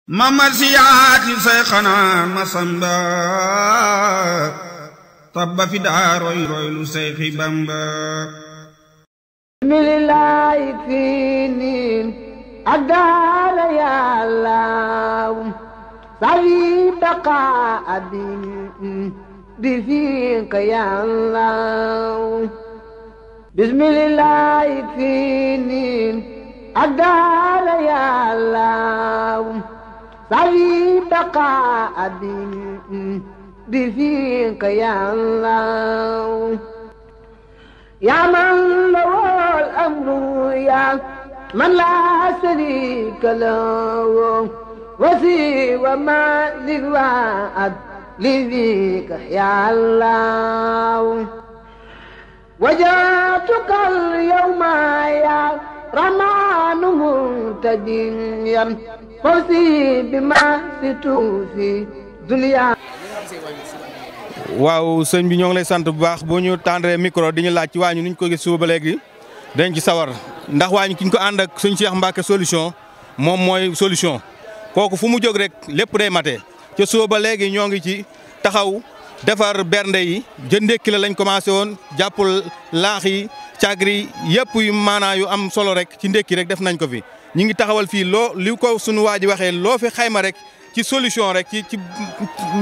mamarsiyaati sayxana masamba tabba fi daa roy lu sayxi Bamba bismillaahi fiinin addaala yàllaaw sawi baqa abin bi fiika yàllaaw bismillaahi fiinin addaala yàllaaw sawi baqa abin bi fiika yàllaaw يا من له الأمر يا من لا شريك له وسوى ما للوعد لذيك يا الله وجاتك اليوم يا رمان منتجيا فوزي بما ستوفي دنيا. waaw sëñ bi ñoo ngi lay sant bu baax boo ñu tàndee micro di ñu laaj ci waañu ni ñu ko gis suba ba léegi dañ ci sawar ndax waañu ki ñu ko ànd ak sëñ Cheikh Mbacke solution moom mooy solution kooku fu mu jóg rek lépp day mate ca suba ba léegi ñoo ngi ci taxaw defar bernde yi jën ndékki la lañ commencé woon jàppul laax yi cagri yëpp yu maanaa yu am solo rek ci ndékki rek def nañ ko fi ñu ngi taxawal fii loo li ko suñu waa ji waxee loo fi xayma rek ci solution rek ci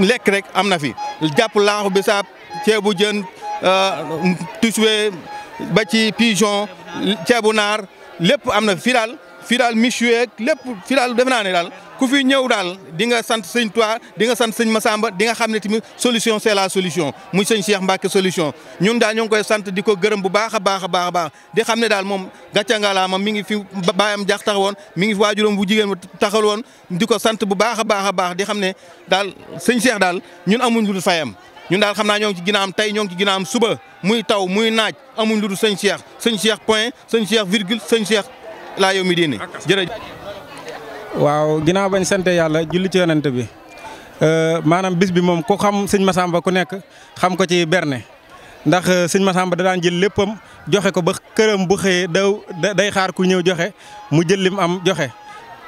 lekk rek am na fi jàpp laaxu bisaab ceebu jën tuswe ba ci pigeon ceebu naar lépp am na fi fii daal miche lépp fii daal def naa ne daal ku fi ñëw daal di nga sant sëñ Tuubaa di nga sant sëñ Massamba di nga xam ne tamit solution c'est la solution muy sëñ Cheikh Mbacke solution ñun daal ñoo ngi koy sant di ko gërëm bu baax a baax a baax a baax di xam ne daal moom gàcce ngalaama mi ngi fi baayam jax taxawoon mi ngi fi waajuram bu jigéen taxal woon di ko sant bu baax a baax a baax di xam ne daal sëñ Cheikh daal ñun amuñ lu dul fayam ñun daal xam naa ñoo ngi ci ginnaawam tey ñoo ngi ci ginnaawam suba muy taw muy naaj amuñ lu dul sëñ Cheikh point sëñ Cheikh virgule sëñ Cheikh laa yow mi diine jërëjëf. waaw ginnaaw bañ sant yàlla julli ci yonent bi maanaam bis bi moom ku xam sëñ Massamba ku nekk xam ko ci berne ndax sëñ Massamba da daan jël léppam joxe ko ba këram bu xëyee day xaar ku ñëw joxe mu jël lim am joxe.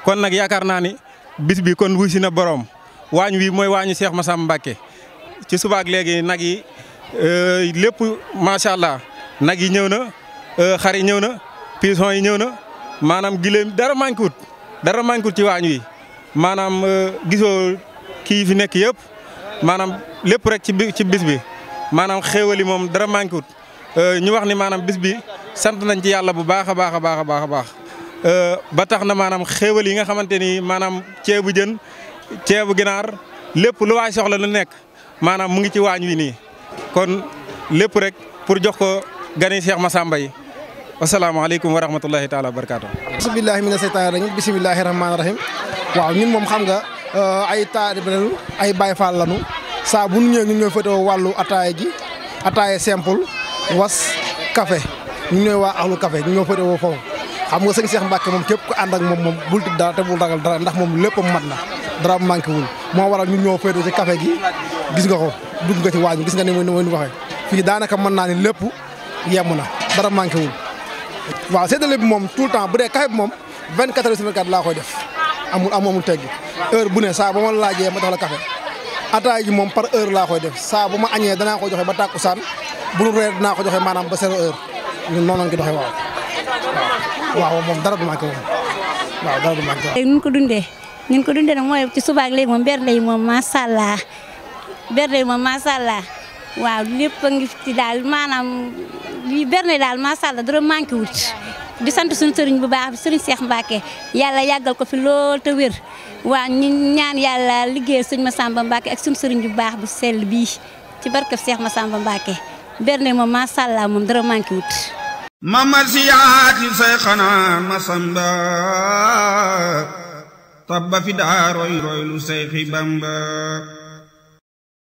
kon nag yaakaar naa ni bis bi kon wuy si na borom waañ wi mooy waañu Cheikh Massamba Mbacke ci subaak léegi nag yi lépp macha allah nag yi ñëw na xar yi ñëw na pigeon yi ñëw na maanaam gileem dara manqué ci waañ wi maanaam gisoo kii fi nekk yëpp maanaam lépp rek ci bis bi maanaam xéewali moom dara manqué wut ñu wax ni maanaam bis bi sant nañ ci yàlla bu baax a baax a baax a baax a baax ba tax na maanaam xéewal yi nga xamante ni maanaam ceebu jën ceebu ginaar lépp lu waay soxla lu nekk maanaam mu ngi ci waañ wi nii kon lépp rek pour jox ko gani Cheikh Massamba yi asalaamaaleykum wa rahmatullahi taala wa barakaatu. bisimilah mina seytaani rajim bisimilahi rahmaani rahim waaw ñun moom xam nga ay taalibe lañu ay Baay Faal lañu saa bu ñu ñëwee ñun ñooy féetewoo wàllu ataaya ji ataaya simple was café ñun ñooy waa axlu café ñu ñoo féetewoo foofu xam nga sëñ Cheikh Mbacke moom képp ku ànd ak moom bul tiit dara te bul ragal dara ndax moom léppam mat na dara manqué wul moo waral ñun ñoo féetewoo ci café gi gis nga ko dugg nga ci waañ gis nga ni mu waxee fii daanaka mën naa ni lépp yemm na dara manqué wul. waaw séddale bi moom tout le temps bu dee café bi moom 24 heures sur 24 laa koy def amul teggi heure bu ne saa ba ma laajee ma jox la café ataay ji moom par heure laa koy def saa bu ma añee danaa ko joxe ba tàkkusaan bu nu reer dinaa ko joxe maanaam ba 0 heure ñun noonu lañ ko doxee waaw moom dara du manqué moom waaw dara du manqué. léegi ñu ko dundee nag mooy ci suba ak léegi moom bernde yi moom macha allah waaw lépp a ngi ci daal maanaam lii berne daal macha allah dara manqué wut di sant suñu sëriñ bu baax bi sëriñ Cheikh Mbacke yàlla yàggal ko fi lool te wér waa ñu ñaan yàlla liggéey sëñ Massamba Mbacke ak suñu sëriñ bu baax bu sell bii ci barkeb Cheikh Massamba Mbacke berne moom macha allah moom dara manqué wut mamarsiyaati sayxana Massamba tabba fi daa roy lu sayxi Bamba